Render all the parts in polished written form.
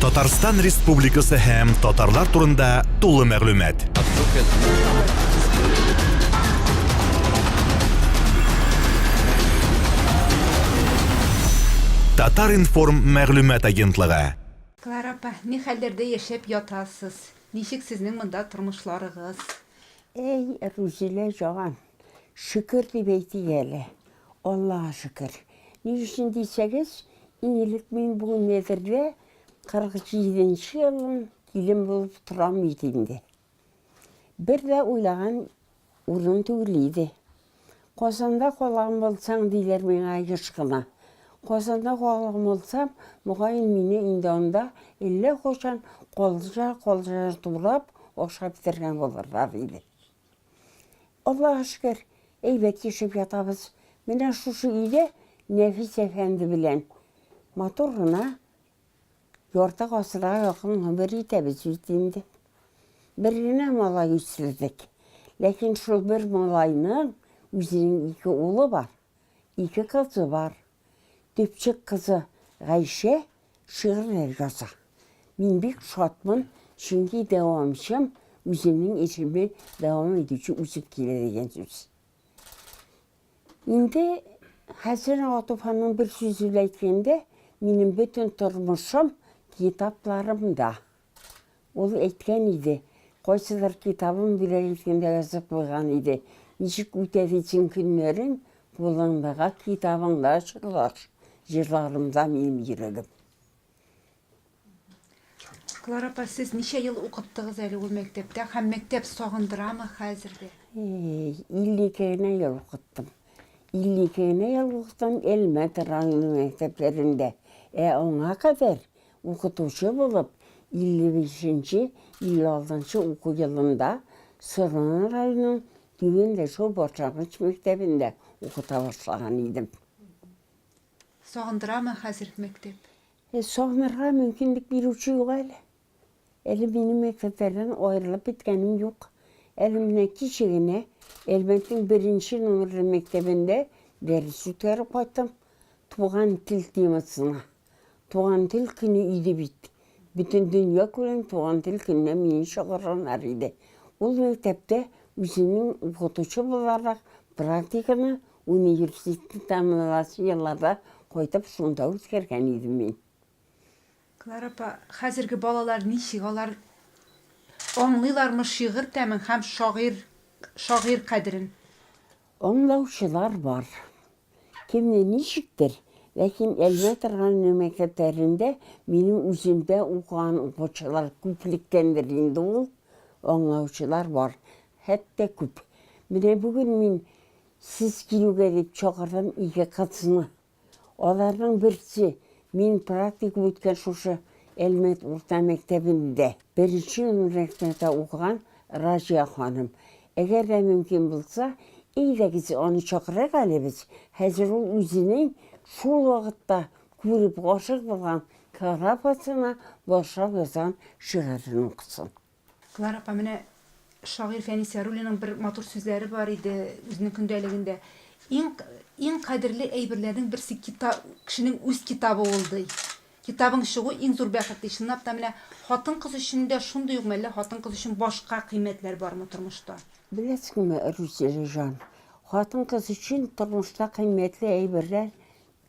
Татарстан Республикасы һәм татарлар турында тулы мәгълүмат. Татар-информ мәгълүмат агентлыгы. Клара апа, ни хәлләрдә яшәп ятасыз? Ничек сезнең монда тормышларыгыз? Әй, Рузилә җан, шөкер дип әйтик әле. Аллага шөкер. Ни өчен дисәгез, иң элек мин бу Нәдердә 47 нче елым килен булып торам бит инде. Бер дә уйлаган урын түгел иде. Казанда калган булсаң, диләр миңа еш кына. Казанда калган булсам, мөгаен мине инде анда әллә кайчан калҗа-калҗа турап ашап бетергән булырлар иде. Аллага шөкер, әйбәт яшәп ятабыз. Менә шушы өйдә Нәфис әфәнде белән матур гына ярты гасырга якын гомер итәбез бит инде. Бер генә малай үстердек. Ләкин шул бер малайның үзенең ике улы бар, ике кызы бар. Төпчек кызы Гайшә шигырьләр яза. Мин бик шатмын, чөнки дәвамчым, үземнең эшемне дәвам итүче үсеп килә дигән сүз. Инде Хәсән ага Туфанның бер сүзе белән әйткәндә, минем бөтен тормышым китапларымда. Ул әйткән иде, кайсыдыр китабын бүләк иткәндә язып куйган иде, Ничек үтә дисең көннәрең, кулыңдагы китабыңда җырлар, җырларымда минем йөрәгем. Клара апа, сез ничә ел укыттыгыз әле ул мәктәптә һәм мәктәп сагындырамы хәзер дә? 52 генә ел укыттым. 52 генә ел укыттым Әлмәт районы мәктәпләрендә. Ә аңа кадәр укытучы булып 55 нче, 56 нчы уку елында Сарман районының Түбән Ләшәү башлангыч мәктәбендә укыта башлаган идем. Сагындырамы хәзер мәктәп? Сагынырга мөмкинлек бирүче юк әле. Әле минем мәктәпләрдән аерылып беткәнем юк. Әле менә кичә генә Әлмәтнең беренче номерлы мәктәбендә дәрес үткәреп кайттым. Туган тел темасына. Туган тел көне иде бит. Бөтен дөнья күләм туган тел көненә мине чакырганнар иде. Ул мәктәптә үземнең укытучы буларак практиканы Университетны тәмамласы елларда кайтып шунда үткәргән идем мин. Клара апа, хәзерге балалар ничек, алар аңлыйлармы шигырь тәмен һәм шагыйрь, шагыйрь кадерен? Аңлаучылар бар. Кемне ничектер, ләкин Әлмәт районы мәктәпләрендә минем үземдә укыган укучылар күплеккәндер инде ул, аңлаучылар бар, хәтта күп. Менә бүген мин Сез килүгә дип чакырдым ике кызны. Аларның берсе, мин практика үткән шушы Әлмәт урта мәктәбендә беренче номер укыган Раҗия ханым. Әгәр дә мөмкин булса, әйдәгез, аны чакырыйк әле без. Хәзер ул үзенең шул вакытта күреп гашыйк булган Клара апасына башлап язган шигырен укысын. Клара апа, менә шагыйрь Фәнис Яруллинның бер матур сүзләре бар иде үзенең көндәлегендә. Иң иң кадерле әйберләрнең берсе китап, кешенең үз китабы ул, ди. Китабың чыгу иң зур бәхет, ди. Чынлап та менә хатын-кыз өчен дә шундый ук мәллә хатын-кыз өчен башка кыйммәтләр бармы тормышта? Беләсеңме, Рүзилә җан, хатын-кыз өчен тормышта кыйммәтле әйберләр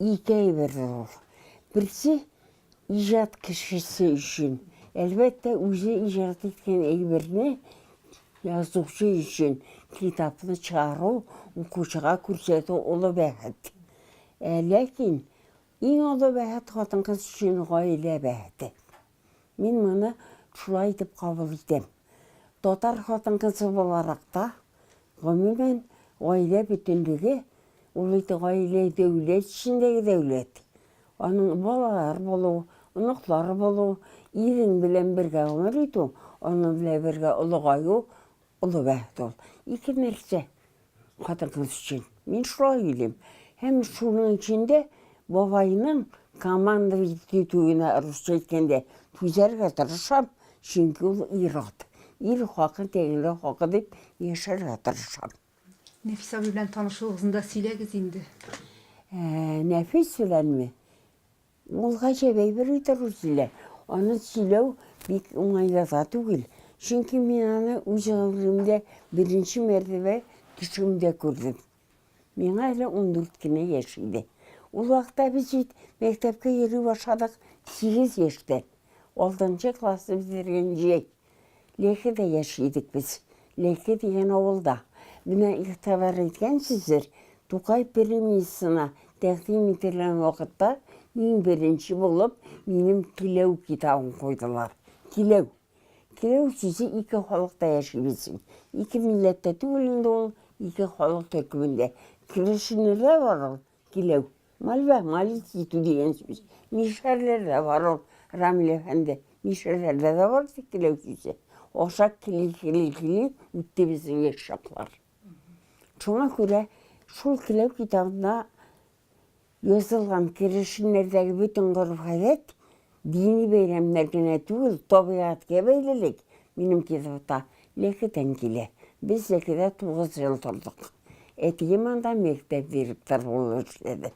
ике әйбер ул. Берсе, Иҗат кешесе өчен, әлбәттә, үзе иҗат иткән әйберне язучы өчен китапны чыгару, укучыга күрсәтү олы бәхет. Ә ләкин иң олы бәхет хатын-кыз өчен гаилә бәхете. Мин моны шулай итеп кабул итәм. Татар хатын-кызы буларак та, гомумән, гаилә бөтенлеге, ул бит гаилә дәүләт эчендәге дәүләт. Аның балалар булу, оныклар булу, ирең белән бергә гомер итү, аның белән бергә олыгаю олы бәхет ул. Ике нәрсә хатын-кыз өчен. Мин шулай уйлыйм. Һәм шуның өчен дә бабайның командовать итүенә, русча әйткәндә, түзәргә тырышам, чөнки ул ир-ат. Ир хакы, тәңре хакы дип яшәргә тырышам. Нәфис абый белән танышуыгызны да сөйләгез инде. Ә, Нәфис беләнме? Ул гаҗәп әйбер бит, Рузилә. Аны сөйләү бик уңайлы да түгел. Чөнки мин аны үз гомеремдә беренче мәртәбә төшемдә күрдем. Миңа әле 14 кенә яшь иде. Ул вакытта без бит мәктәпкә йөри башладык 8 яшьтә. Алтынчы классны бетергән җәй. Ләкедә яши идек без. Ләке дигән авылда. Менә игътибар иткәнсездер, Тукай премиясенә тәкъдим ителгән вакытта иң беренче булып минем Киләү китабын куйдылар. Киләү. Киләү сүзе ике халыкта яши безнең. Ике милләттә түгел инде ул, ике халык төркемендә. Керәшеннәрдә бар ул, Киләү. Мольба, молить итү дигән сүз. Мишәрләрдә бар ул, Рамил әфәнде. Мишәрләрдә дә бар дип киләү сүзе. Ашак кили, кили, кили үтте безнең яшь чаклар. Шуңа күрә шул келәү китабында язылган керәшеннәрдәге бөтен гореф-гадәт, дини бәйрәмнәр генә түгел, табигатькә бәйлелек минем китапта Ләкедән килә. Без Ләкедә 9 ел тордык. Әтием анда мәктәп директоры булып эшләде.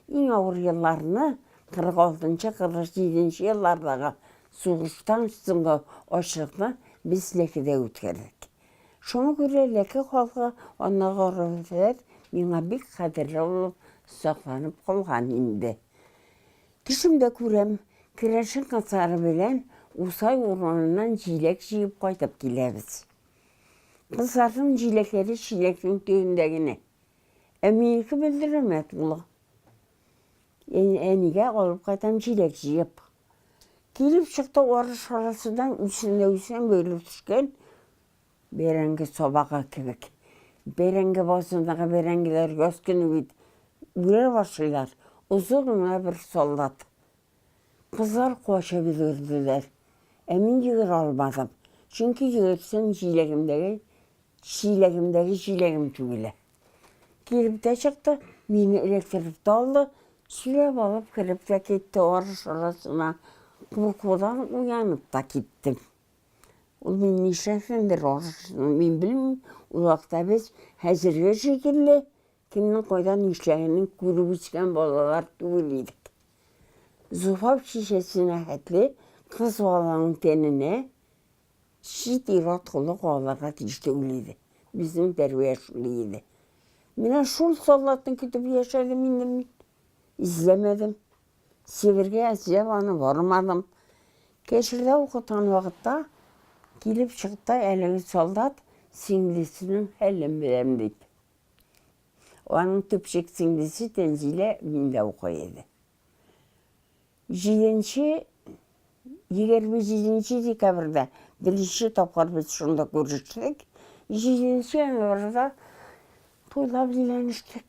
Иң авыр елларны, 46-47 нче еллардагы сугыштан соңгы ачлыкны без Ләкедә үткәрдек. Шуңа күрә Ләке халкы, андагы гореф-гадәт миңа бик кадерле булып сакланып калган инде. Төшемдә күрәм, керәшен кызлары белән Усай урманыннан җиләк җыеп кайтып киләбез. Кызларның җиләкләре чиләкнең төбендә генә. Ә минеке мөлдерәмә тулы. Әнигә алып кайтам җиләк җыеп. Килеп чыкты арыш арасыннан үсен дә үсен бөелеп төшкән бәрәңге сабагы кебек. Бәрәңге базындагы бәрәңгеләр яз көне бит үрә башлыйлар. Озын гына бер солдат. Кызлар качып йөгерделәр. Ә мин йөгерә алмадым. Чөнки йөгерсәм җиләгемдәге чиләгемдәге җиләгем түгелә. Килеп тә чыкты, мине эләктереп тә алды, сөйләп алып кереп тә китте арыш арасына. Куркудан уянып та киттем. Ул мин нишләсендер, арышны мин белмим. Ул вакытта без хәзерге шикелле кемнең кайда нишләгәнен күреп үскән балалар түгел идек. Зуфа шешәсенә хәтле кыз баланың тәненә чит ир-ат кулы кагылырга тиеш түгел иде. Безнең тәрбия шундый иде. Менә шул солдатны көтеп яшәдем инде мин. Эзләмәдем. Себергә эзләп аны бармадым. Кәшердә укыткан вакытта килеп чыкты әлеге солдат сеңлесенең хәлен беләм дип. Аның төпчек сеңлесе Тәнзилә миндә укый иде. Җиденче, 27 декабрьдә беренче тапкыр без шунда күрештек. Җиденче январьда туйлап өйләнештек.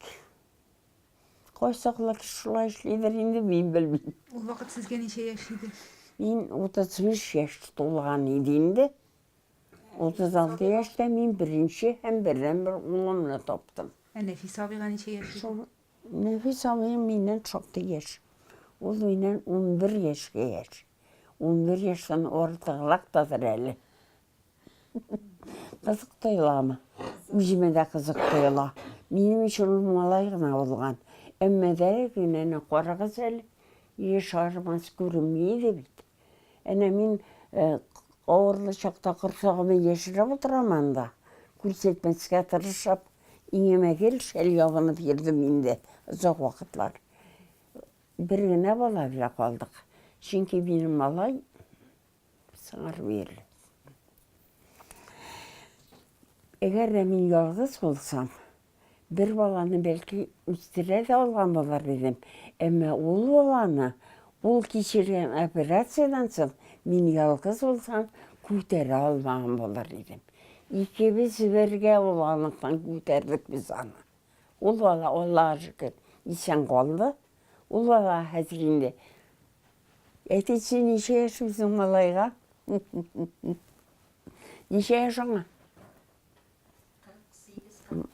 Кайсы кеше шулай эшлидер инде, мин белмим. Ул вакыт сезгә ничә яшь иде? Мин 35 яшь тулган иде инде. 36 яшьтә мин беренче һәм бердәнбер улымны таптым. Ә Нәфис абыйга ничә яшь иде? Шул Нәфис абыем миннән шактый яшь. Ул миннән 11 яшькә яшь. 11 яшьтән артыграк тадыр әле. Кызык тоеламы? Үземә дә кызык тоела. Минем өчен ул малай гына булган. Әмма дә генә карагыз әле, яшь армас күренми иде бит. Әнә мин э, авырлы чакта корсагымны яшереп утырам анда. Күрсәтмәскә тырышып, иңемә гел шәл ябынып йөрдем инде озак вакытлар. Бер генә бала белән калдык. Чөнки минем малай Сыңар бир. Әгәр дә мин ялгыз булсам, бер баланы бәлки үстерә дә алган булыр идем. Әмма ул баланы, ул кичергән операциядән соң, мин ялгыз булсам, күтәрә алмаган булыр идем. Икебез бергә булганлыктан күтәрдек без аны. Ул бала, Аллага шөкер, исән калды. Ул бала хәзер инде Әтисе ничә яшь үзең малайга? Ничә яшь аңа? 48, 49.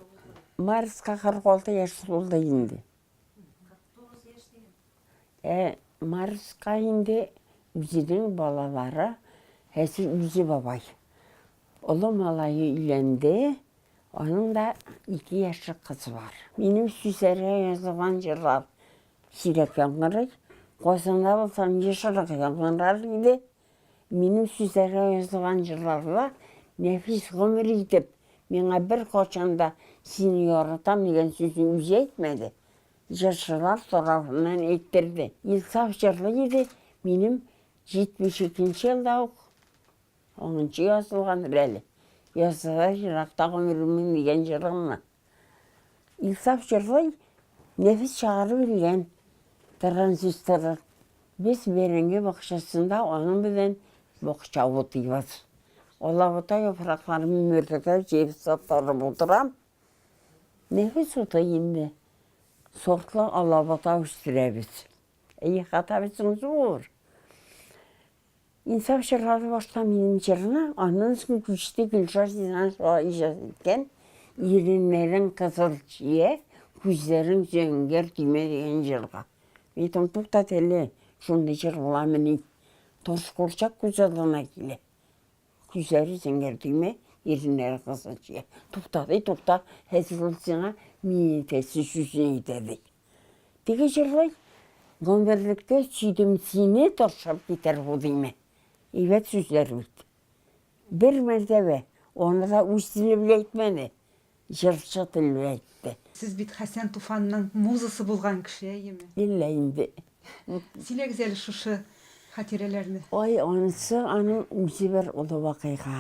Марска 46 яшь тулды инде. 49 яшь дигән. Ә Марска инде үзенең балалары, хәзер үзе бабай. Олы малае өйләнде, аның да 2 яшьлек кызы бар. Минем сүзләргә язылган җырлар Сирәк яңгырый. Казанда булсам, ешрак яңгырар иде. Минем сүзләргә язылган җырларда нәфис гомер итеп, миңа беркайчан да сине яратам дигән сүзне үзе әйтмәде. Җырчылар тарафыннан әйттерде. Илсаф җырлый иде, минем 72 нче елда ук аңынчы язылгандыр әле. Язса еракта гомеремнең дигән җырымны. Илсаф җырлый, нәфис чыгарып элгән транзистор. Без бәрәңге бакчасында аның белән бакча утыйбыз. Алабута яфракларын мөртекләп җыеп саттырып утырам. Нәфис утый инде. Сортлы алабута үстерәбез. Әйе, хата безнең зур. Инсаф җырлады башта минем җырны, аннан соң күчте Гөлшат Зиннәтова иҗат иткән Иреннәрең кызыл чия, күзләрең зәңгәр төймә дигән җырга. Мин әйтәм, туктат әле, шундый җыр буламыни? Таш курчак күз алдына килә. Күзләре зәңгәр төймә, иреннәре кызыл чия. Тукта, ди, тукта, хәзер ул сиңа мин әйтәсе сүзне әйтә, ди. Теге җырлый, Гомерлеккә сөйдем сине, ташлап китәр бу димә. Әйбәт сүзләр бит. Бер мәртәбә, аны да үз теле белән әйтмәде, җырчы теле белән әйтте. Сез бит Хәсән Туфанның музасы булган кеше, әйеме? Әллә инде. Сөйләгез әле шушы хатирәләрне. Ай, анысы аның үзе бер олы вакыйга.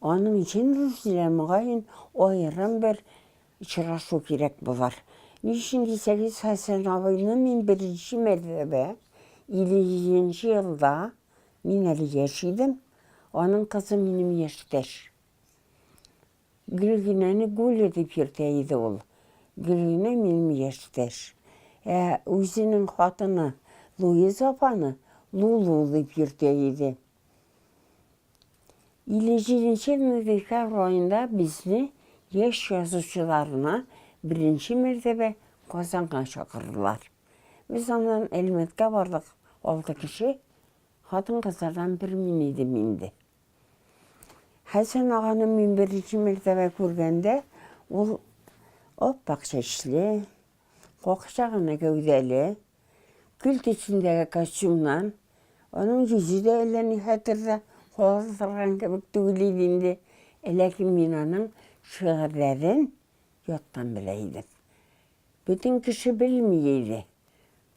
Аның өчен, Рузилә, мөгаен, аерым бер Очрашу кирәк булыр. Ни өчен дисәгез, Хәсән абыйны мин беренче мәртәбә 57 нче елда, мин әле яшь идем, аның кызы минем яшьтәш. Гөлгенәне Гуля дип йөртә иде ул. Гөлгенә минем яшьтәш. Ә үзенең хатыны Луиза апаны Лулу дип йөртә иде. 57 нче елның декабрь аенда безне, яшь язучыларны, беренче мәртәбә Казанга чакырдылар. Без аннан Әлмәткә бардык, алты кеше, хатын-кызлардан бер мин идем инде. Хәсән аганы мин беренче мәртәбә күргәндә, ул ап-ак чәчле, какча гына гәүдәле, Көл төсендәге костюмнан, аның йөзе дә әллә ни хәтердә кала торган кебек түгел иде инде, ләкин мин аның шигырьләрен яттан белә идем. Бөтен кеше белми иде.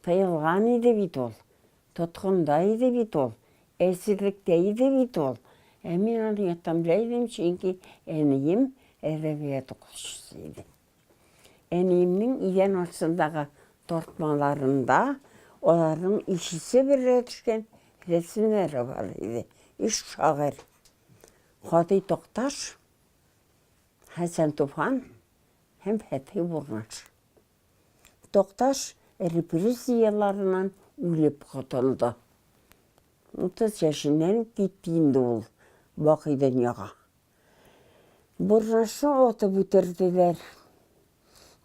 Тыелган иде бит ул, тоткында иде бит ул, әсирлектә иде бит ул. Ә мин аны яттан белә идем, чөнки әнием әдәбият укытучысы иде. Әниемнең идән астындагы тартмаларында аларның өчесе бергә төшкән рәсемнәре бар иде. Өч шагыйрь. Һади Такташ, Хәсән Туфан һәм Фәтхи Бурнаш. Такташ репрессия елларыннан үлеп котылды. 30 яшеннән үк китте инде ул бакый дөньяга. Бурнашны атып үтерделәр.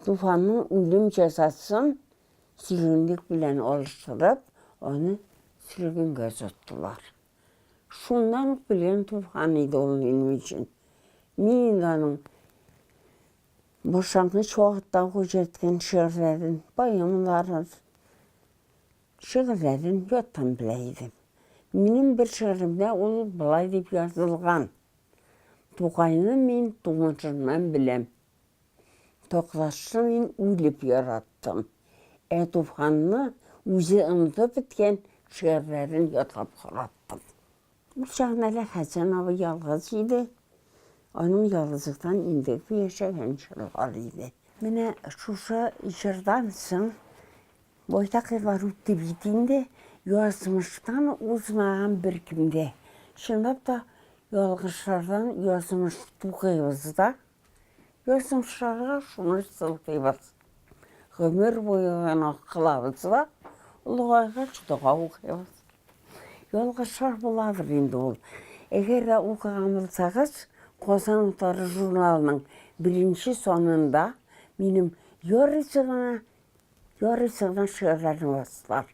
Туфанның үлем җәзасын сөргенлек белән алыштырып, аны сөргенгә озаттылар. Шуннан ук белгән Туфан иде ул минем өчен. Мин инде аның башлангыч вакытта ук иҗат иткән шигырьләрен, поэмаларын, шигырьләрен яттан белә идем. Минем бер шигыремдә ул болай дип язылган. Тукайны мин тумышымнан беләм. Такташны мин үлеп яраттым. Ә Туфанны үзе онытып беткән шигырьләрен ятлап караттым. Ул чагында әле Хәсән абый ялгыз иде. Аның ялгызлыктан интегеп яшәгән чорлары иде. Менә шушы җырдан соң Байтак еллар үтте бит инде, язмыштан узмаган беркем дә. Чынлап та, ялгышлардан язмыш тукыйбыз да, язмышларга шуны сылтыйбыз. Гомер буе гөнаһ кылабыз да, олыгайгач дога укыйбыз. Ялгышлар буладыр инде ул. Әгәр дә укыган булсагыз, Казан утлары журналының беренче санында минем ярыйсы гына Ярыйсы гына шигырьләрне бастылар.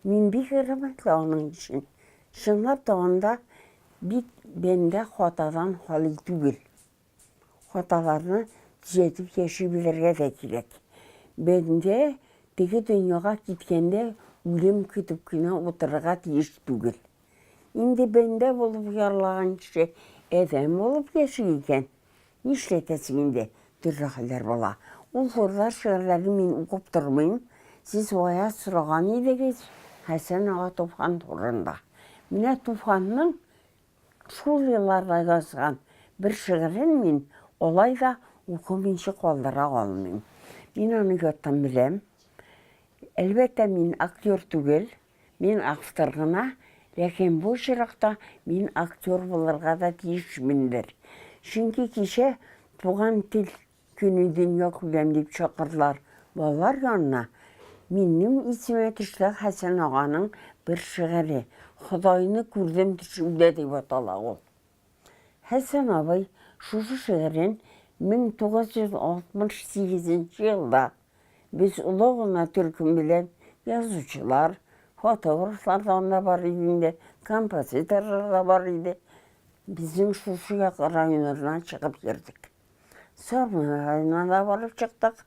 Мин бик рәхмәтле аның өчен. Чынлап та анда бит бәндә хатадан хали түгел. Хаталарны төзәтеп яши белергә дә кирәк. Бәндә теге дөньяга киткәндә үлем көтеп кенә утырырга тиеш түгел. Инде бәндә булып ярлаган кеше адәм булып яши икән, нишләтәсең инде, төрле хәлләр була. Ул турыда шигырьләрне мин укып тормыйм. Сез бая сораган идегез Хәсән ага Туфан турында. Менә Туфанның шул елларда язган бер шигырен мин алай да укымыйча калдыра алмыйм. Мин аны яттан беләм. Әлбәттә, мин актер түгел, мин автор гына, ләкин бу очракта мин актер булырга да тиешмендер. Чөнки кичә Туган тел көне дөньякүләм дип чакырдылар балалар янына. Минем исемә төште Хәсән аганың бер шигыре, Ходайны күрдем төшемдә дип атала ул. Хәсән абый шушы шигырен 1968 нче елда без олы гына төркем белән язучылар, фотографлар да анда бар иде инде, композиторлар да бар иде. Безнең шушы як районнардан чыгып йөрдек. Сарман районына да барып чыктык.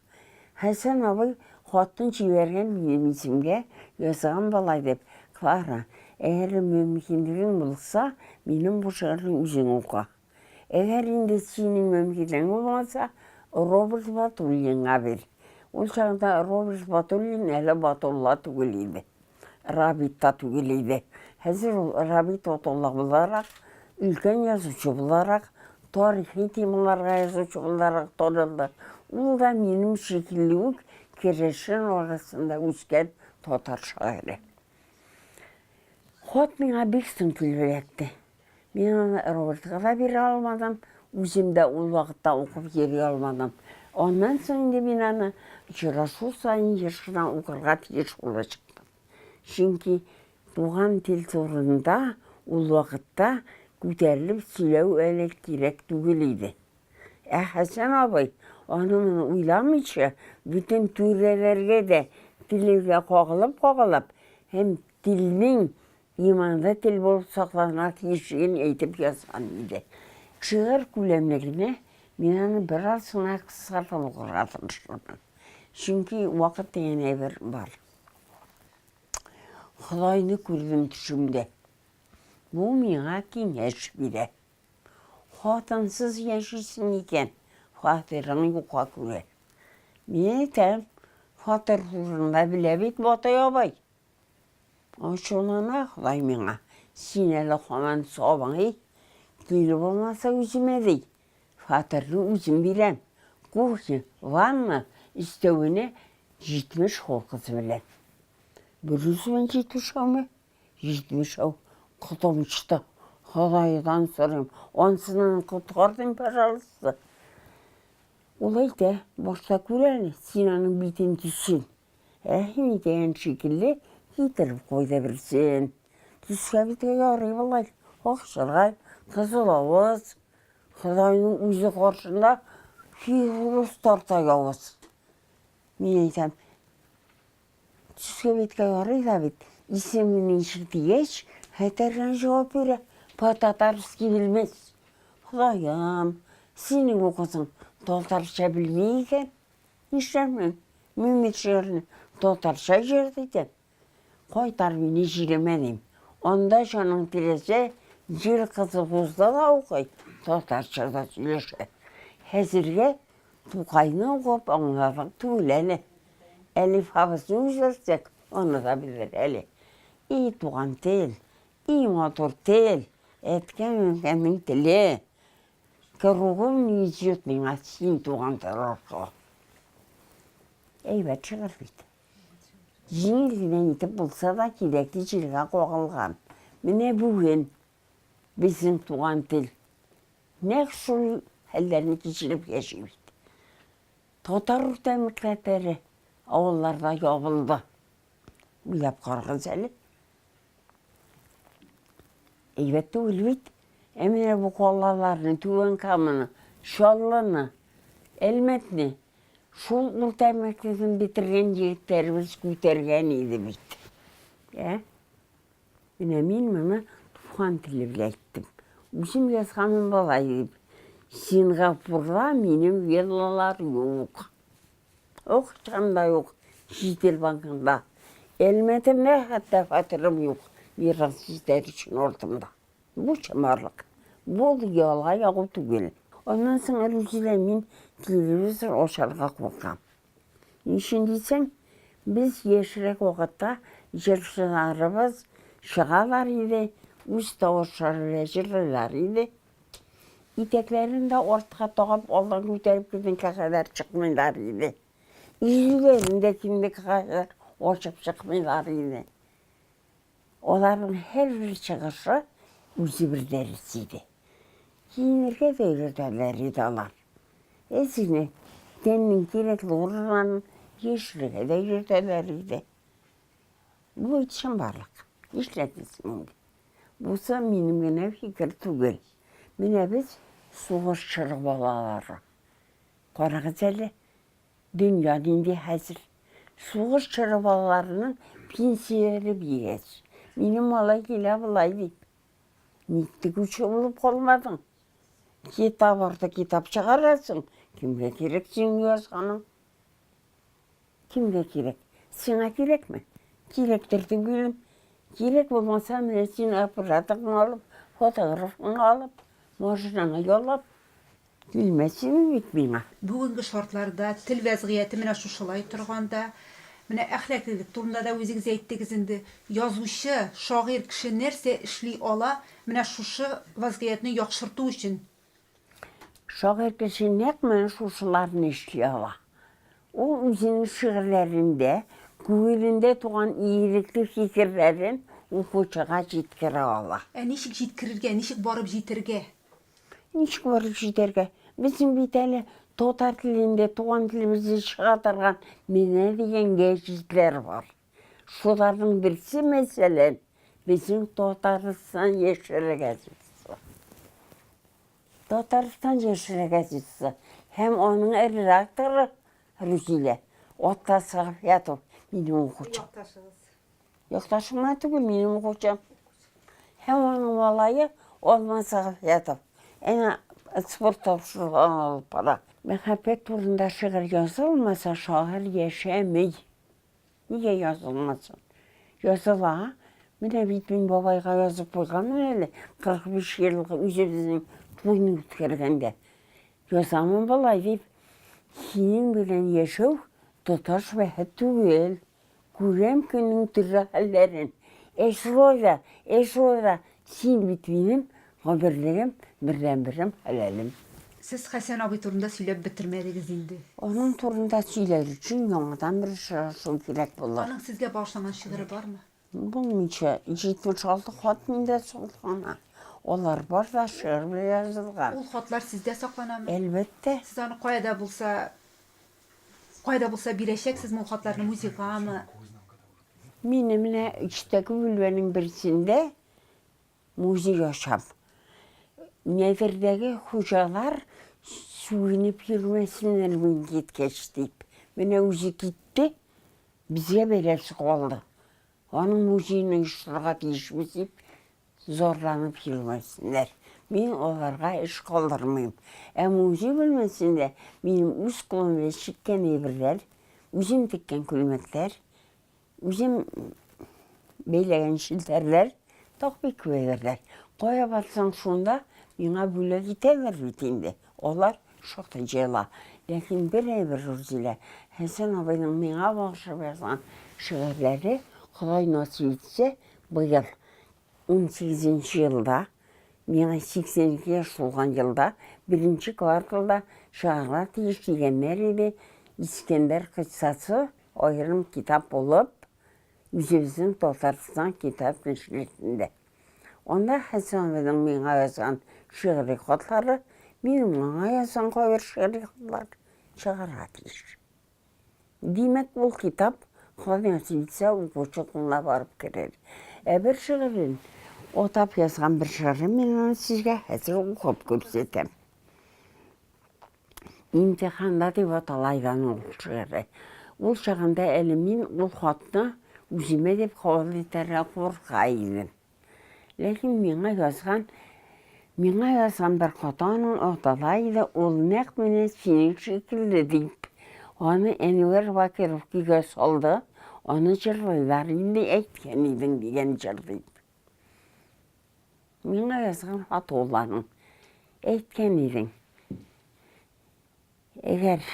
Хәсән абый хатын җибәргән минем исемгә, язган болай дип, Клара, әгәр мөмкинлегең булса, минем бу шигырьне үзең укы. Әгәр инде синең мөмкинлегең булмаса, Роберт Батуллинга бир. Ул чагында Роберт Батуллин әле Батулла түгел иде. Рабит та түгел иде. Хәзер ул Рабит Батулла буларак, өлкән язучы буларак, тарихи темаларга язучы буларак танылды. Ул да минем шикелле үк керәшен арасында үскән татар шагыйре. Хат миңа бик соң килеп эләкте. Мин аны Робертка да бирә алмадым, үзем дә ул вакытта укып йөри алмадым. Аннан соң инде мин аны очрашу саен еш кына укырга тиеш булып чыктым. Чөнки туган тел турында ул вакытта күтәрелеп сөйләү әле кирәк түгел иде. Ә Хәсән абый, аны-моны уйламыйча, бөтен түрәләргә дә телегә кагылып-кагылып һәм телнең Иманлы тел булып сакланырга тиешлеген әйтеп язган иде. Шигырь күләмле генә, мин аны бераз гына кыскартып укырга тырышырмын. Чөнки вакыт дигән әйбер бар. Ходайны күрдем төшемдә. Бу миңа киңәш бирә. Хатынсыз яшисең икән, фатирың юкка күрә. Мин әйтәм, фатир турында белә бит Батый абый. Ачулана Ходай миңа, син әле һаман сабый, килеп булмаса үземә ди. Фатирны үзем бирәм. Кухня, ванна, өстәвенә 70 холкысы белән. Бер үземә 70 әүме? 70 әү. Котым очты. Ходайдан сорыйм, ансыннан коткар дим, пожалуйста. Ул әйтә, башта күр әле, син аның битен төсен. Рәхим итәгән шикелле китереп куйды берсен. Төскә битгә ярый болай, акчырай, кызыл авыз. Ходайның үзе каршында фигурус тарта явыз. Мин әйтәм, төскә битгә ярый да бит, исеме ничек дигәч, хәтәрдән җавап бирә, по-татарски белмәс. Ходаем, синең бу кызың татарча белми икән. Нишләрмен? Мин бит шигырьне татарча иҗат итәм. Кайтар мине җиремә дим. Анда җаның теләсә, җир кызы вузда да укый, татарча да сөйләшә. Хәзергә Тукайны укып аңларлык түгел әле. Әлифбабызны үзгәртсәк, аны да белер әле. И туган тел, и матур тел, әткәм-әнкәмнең теле. Кругом не везет миңа син туган тел аркылы. Әйбәт шигырь бит. Җиңел генә итеп булса да кирәкле җиргә кагылган. Менә бүген безнең туган тел нәкъ шул хәлләрне кичереп яши бит. Татар урта мәктәпләре авылларда ябылды. Уйлап карагыз әле. Әйбәт түгел бит. Ә менә бу калаларны, Түбән Каманы, Чаллыны, Әлмәтне шул урта мәктәбен бетергән егетләребез күтәргән иде бит. Ә? Менә мин моны туган теле белән әйттем. Үзем язганмын болай дип. Сингапурда минем виллалар юк. Акчам да юк чит ил банкында. Әлмәтемдә хәтта фатирым юк, мирас җитәр өчен артымда. Бу чынбарлык. Бу яла ягу түгел. Аннан соң Рузилә мин телевизор ачарга куркам. Ни өчен дисәң, без яшьрәк вакытта җырчыларыбыз чыгалар иде, үз тавышлары белән җырлыйлар иде. Итәкләрен дә артка тагып, алдан күтәреп безнеңкә кадәр чыкмыйлар иде. Изүләрен дә кендек кадәр ачып чыкмыйлар иде. Аларның һәрбер чыгышы үзе бер дәрес иде. Киенергә дә өйрәтәләр иде алар. Әз генә тәннең кирәкле урыннарын яшерергә дә өйрәтәләр иде. Бу бит чынбарлык. Нишләтәсең инде? Бусы минем генә фикер түгел. Менә без сугыш чоры балалары. Карагыз әле, Дөнья нинди хәзер. Сугыш чоры балаларының пенсияләре бигәч. Минем малай килә болай дип. Ник тегүче булып калмадың? Китап арты китап чыгарасың. Кемгә кирәк синең язганың? Кемгә кирәк? Сиңа кирәкме? Кирәктер дип уйлыйм. Кирәк булмаса, менә син аппаратыңны алып, фотографыңны алып, машинаңа яллап, Килмәсен бит миңа. Бүгенге шартларда, тел вәзгыяте менә шушылай торганда, менә әхлаклылык турында да үзегез әйттегез инде, язучы, шагыйрь кеше нәрсә эшли ала менә шушы вазгыятьне яхшырту өчен? Шагыйрь кеше нәкъ менә шушыларны эшли ала. Ул үзенең шигырьләрендә күңелендә туган ирекле фикерләрен укучыга җиткерә ала. Ә ничек җиткерергә, ничек барып җитергә? Ничек барып җитәргә? Безнең бит әле татар телендә туган телебездә чыга торган менә дигән гәҗитләр бар. Шуларның берсе, мәсәлән, безнең Татарстан яшьләре газетасы. Татарстан яшьләре газетасы һәм аның редакторы Рузилә Аттас Гафиятов минем укучым. Якташыгыз. Якташым гына түгел, минем укучым. Һәм аның малае Алмаз Гафиятов. Әнә спорт тапшыруын алып бара. Мәхәббәт турында шигырь язылмаса, шагыйрь яшәми. Нигә язылмасын? Языла. Менә бит мин бабайга язып куйганмын әле, 45 еллык үзебезнең туйны үткәргәндә. Язамын болай дип, синең белән яшәү тоташ бәхет түгел. Күрәм көннең төрле хәлләрен. Әй шулай да, әй шулай да, син бит минем гомерлегем, бердәнберем, хәләлем. Сез Хәсән абый турында сөйләп бетермәдегез инде. Аның турында сөйләр өчен яңадан бер очрашу кирәк булыр. Аның сезгә багышланган шигыре бармы? Булмыйча, 76 хат миндә саклана. Алар бар да шигырь белән язылган. Ул хатлар сездә сакланамы? Әлбәттә. Сез аны кая да булса Кая да булса бирәчәксезме ул хатларны музейгамы? Мине менә өчтәге бүлмәнең берсендә музей ачам. Нәдердәге хуҗалар сүгенеп йөрмәсеннәр мин киткәч дип. Менә үзе китте, безгә бәласе калды. Аның музеен оештырырга тиешбез дип зарланып йөрмәсеннәр. Мин аларга эш калдырмыйм. Ә музей бүлмәсендә минем үз кулым белән чиккән әйберләр, үзем теккән күлмәкләр, үзем бәйләгән челтәрләр, тагы бик күп әйберләр. Кая барсаң шунда миңа бүләк итәләр бит инде. Алар шактый җыела. Ләкин бер әйбер, Рузилә, Хәсән абыйның миңа багышлап язган шигырьләре, Ходай насыйп итсә, быел, унсигезенче елда, миңа 82 яшь тулган елда, беренче кварталда чыгарга тиеш дигәннәр иде, Искәндәр кыйссасы аерым китап булып, үзебезнең Татарстан китап нәшриятында. Анда Хәсән абыйның миңа язган шигъри хатлары, минем аңа язган кайбер шигъри хатлар чыгарга тиеш. Димәк, ул китап, Ходай насыйп итсә, укучы кулына барып керер. Ә бер шигырен, атап язган бер шигырен мин аны сезгә хәзер укып күрсәтәм. Имтиханда дип атала иде аның ул шигыре. Ул чагында әле мин ул хатны үземә дип кабул итәргә курка идем. Ләкин миңа язган миңа язган бер хаты аның атала иде, ул нәкъ менә синең шикелле дип. Аны Әнвәр Бакиров көйгә салды. Аны җырлыйлар инде, әйткән идең дигән җыр дип. Миңа язган хат ул аның. Әйткән идең. Әгәр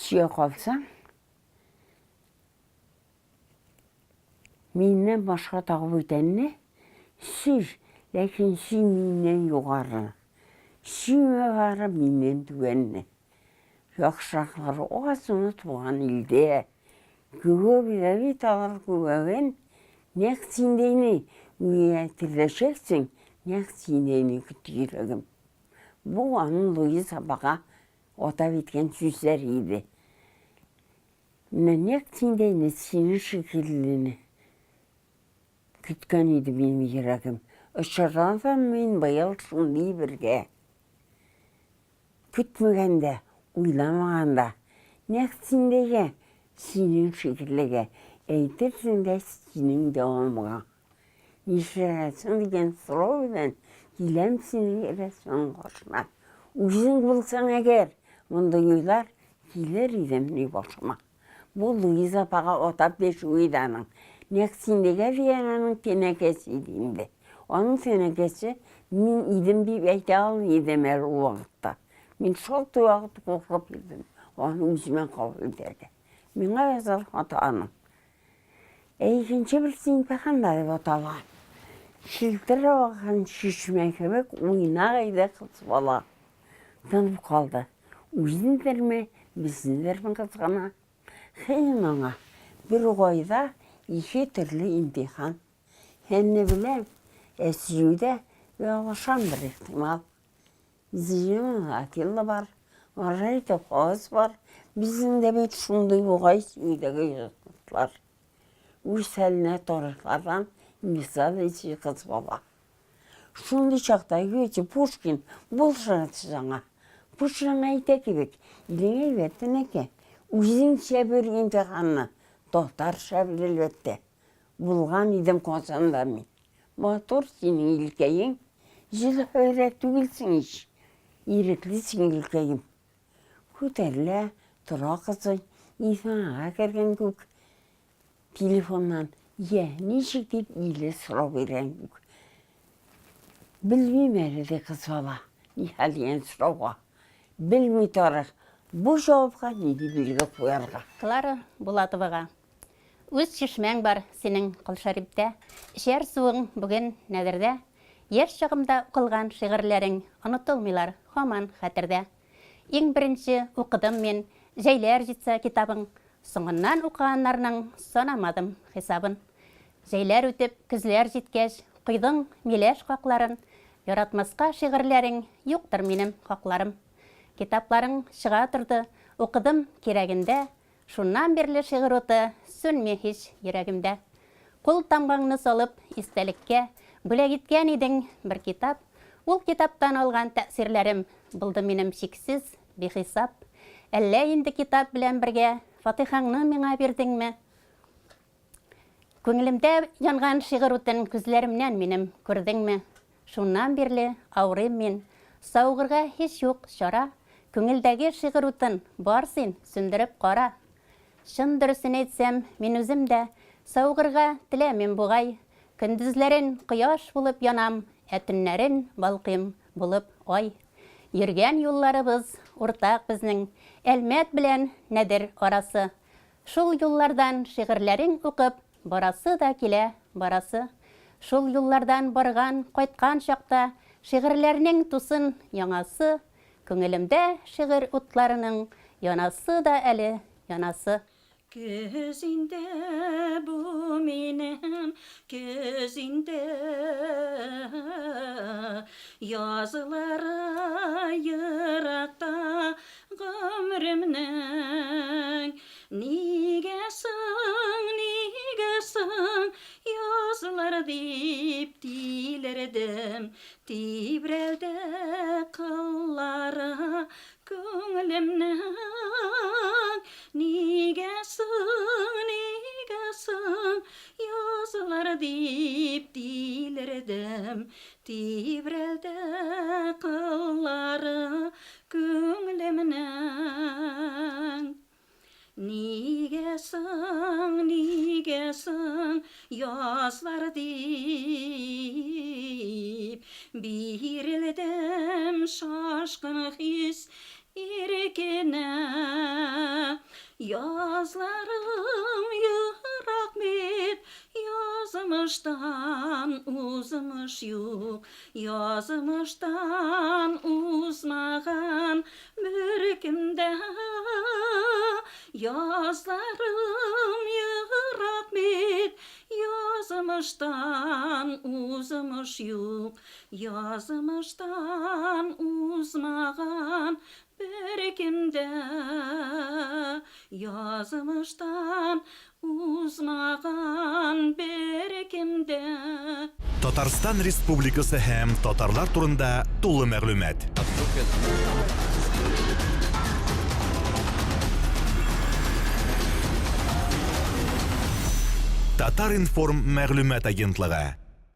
сөя калсаң, миннән башка тагы бүтәнне сөй, ләкин сөй миннән югары. Сөймә бары миннән түбәнне. Яхшыраклары аз гына туган илдә. Күбе дә бит алар күбәген, нәкъ синдәйне гүя тереләчәксең, нәкъ синдәйне көтте йөрәгем. Бу аның Луиза апага атап әйткән сүзләре иде. Менә нәкъ синдәйне, синең шикеллене көткән иде минем йөрәгем. Очрадым мин быел шундый бергә. Көтмәгәндә, уйламаганда, нәкъ синдәйгә, синең шикеллегә, әйтерсең дә синең дәвамга. Нишләгәнсең дигән сорау белән киләм синең рәсмең каршына. Үзең булсаң әгәр, мондый уйлар килер идемени башыма? Бу Луиза апага атап дәшүе иде аның. Нәкъ синдәгә дигән аның тәнәкәсе иде инде. Аның тәнәкәсе мин идем дип әйтә алмый идем әле ул вакытта. Мин шактый вакыт куркып йөрдем аны үземә кабул итәргә. Миңа язар хаты аның. Ә икенче берсе имтиханда дип атала. Челтер аккан чишмә кебек уйнак иде кыз бала. Тынып калды. Үзендерме, безнедерме кызгана. Хыен аңа. Бер үк айда ике төрле имтихан. Фәнне беләм, ә сөюдә ялгышамдыр, ихтимал. Зиюның Атилла бар, Маргарита Фауз бар. Безнең дә бит шундый бугай сөюдәге язмышлар. Үз хәленә тарихлардан мисал итүче кыз бала. Шундый чакта Гёте, Пушкин булышырсыз аңа. Пушкин аңа әйтә кебек, илең әйбәт, тәнәкә. Үзеңчә бер имтиханны, татарча бир, әлбәттә. Булган идем Казанда мин. Матур синең илкәең, җил-хәйрә түгелсең ич, иреклесең, илкәем. Күтәрелә, тора кызый, исаңага кергән күк. Телефоннан, йә, ничек дип иле сорау биргән күк. Белмим әле, ди кыз бала, нихәл дигән сорауга. Белми тарих, бу җавапка нинди билге куярга. Клара Булатовага. Үз чишмәң бар синең Колшәриптә, Эчәр суың бүген Нәдердә. Яшь чагымда укылган шигырьләрең Онытылмыйлар, һаман хәтердә. Иң беренче укыдым мин Җәйләр җитсә китабың, Соңыннан укыганнарның Санамадым хисабын. Җәйләр үтеп, көзләр җиткәч, Койдың миләш какларын, Яратмаска шигырьләрең Юктыр минем хакларым. Китапларың чыга торды, Укыдым кирәгендә, Шуннан бирле шигырь уты сүнми һич йөрәгемдә. Кул тамгаңны салып, истәлеккә Бүләк иткән идең бер китап. Ул китаптан алган тәэсирләрем Булды минем чиксез, бихисап. Әллә инде китап белән бергә Фатыйхаңны миңа бирдеңме? Күңелемдә янган шигырь утын Күзләремнән минем күрдеңме? Шуннан бирле авырыйм мин, Савыгырга һич юк чара, Күңелдәге шигырь утын Бар син, сүндереп кара. Чын дөресен әйтсәм, мин үзем дә Савыгырга теләмим бугай. Көндезләрен кояш булып янам, Ә төннәрен балкыйм булып ай. Йөргән юлларыбыз уртак безнең, Әлмәт белән Нәдер арасы. Шул юллардан шигырьләрең укып Барасы да килә, барасы. Шул юллардан барган, кайткан чакта Шигырьләрнең тусын яңасы, Күңелемдә шигырь утларының Янасы да әле янасы. Көз инде бу минем, көз инде. Язлары еракта гомеремнең. Нигә соң, нигә соң язлар дип тилердем, Тибрәлде кыллары күңелемнең. Нигә соң, нигә соң язлар дип тилердем, Тибрәлде кыллары күңелемнең. Нигә соң, нигә соң язлар дип Бирелдем шашкын хис иркенә. Язларым ерак бит, язмыштан узмыш юк, Язмыштан узмаган беркем дә. Язларым ерак бит, язмыштан узмыш юк, Язмыштан узмаган беркем дә. Язмыштан узмаган беркем дә. Татарстан Республикасы һәм татарлар турында тулы мәгълүмат. Татар-информ мәгълүмат агентлыгы.